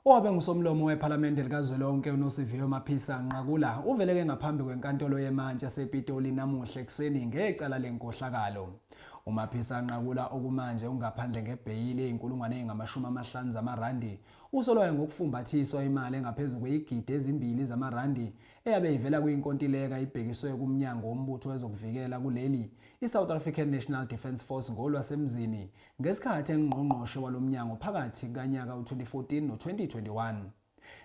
Owabe ngusomlomo wePhalamende likazwelonke uNosiviwe Mapisa Nqakula uveleke ngaphambi kwenkantolo yemantshi yasePitoli namuhla ekuseni ngecala lenkohlakalo. UMaphisa Nqakula okumanje ungaphandle ngebheyili eyinkulungwane engama-50 zamarandi usolwa ngokufumbathiswa imali engaphezu kweyigidi ezimbili zamarandi eyabe ivela kwinkontileka ibhekiswe kumnyango wombutho wezokuvikela kuleli i-South African National Defence Force ngolwasemzini ngesikhathi engungqongqoshe walo mnyango phakathi kukanyaka u-2014 no-2021.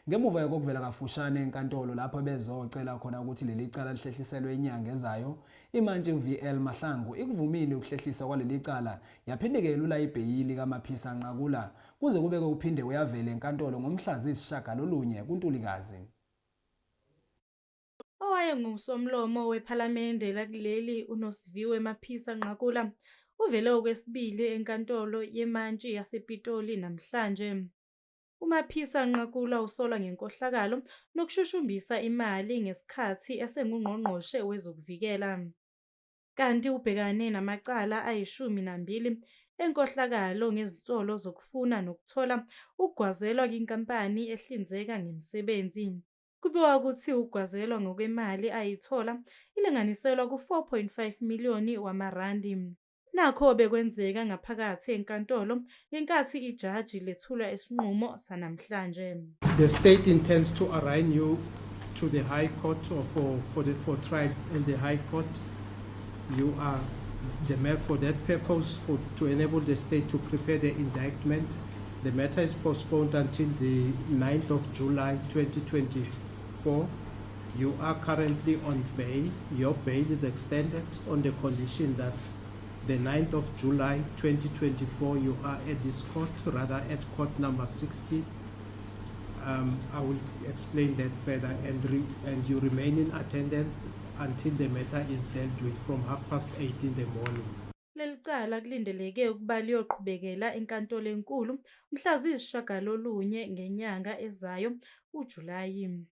Ngemuva kokuvela kafushane enkantolo lapho bezocela khona ukuthi leli cala lihlehliselwe inyanga ezayo, imantshi uVL Mahlangu ikuvumile ukuhlehliswa kwaleli cala yaphinde-ke yelula ibheyili kaMaphisa Nqakula kuze kube kuphinde uyavela enkantolo ngomhla ziyisishagalolunye kuNtulikazi. Owayengusomlomo wePhalamende lakuleli uNosiviwe Mapisa Nqakula uvele okwesibili eNkantolo yeMantshi yasePitoli namhlanje. UMaphisa Nqakula usolwa ngenkohlakalo nokushushumbisa imali ngesikhathi esenguNgqongqoshe wezokuVikela. Kanti ubhekane namacala ayi-12 enkohlakalo ngezinsolo zokufuna nokuthola ukugwazelwa kwinkampani ehlinzeka ngemisebenzi. Kubikwa ukuthi ukugwazelwa ngokwemali ayithola ilinganiselwa ku-4.5 miliyoni wamarandi. Nakho obekwenzeka ngaphakathi enkantolo ngenkathi ijaji lethula isinqumo sanamhlanje. The state intends to arraign you to the High Court or for trial in the High Court. You are the man for that purpose, to enable the state to prepare the indictment. The matter is postponed until the 9th of July 2024. You are currently on bail. Your bail is extended on the condition that the 9th of July 2024 you are at this court, rather at court number 60. I will explain that further, and you remain in attendance until the matter is dealt with from 8:30 in the morning. Leli cala kulindeleke ukuba liyoqhubekela enkantolo enkulu mhla ziyisishiyagalolunye ngenyanga ezayo uJulayi.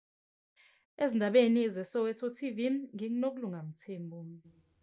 Ezindabeni zeSoweto TV nginguNokulunga Mthembu.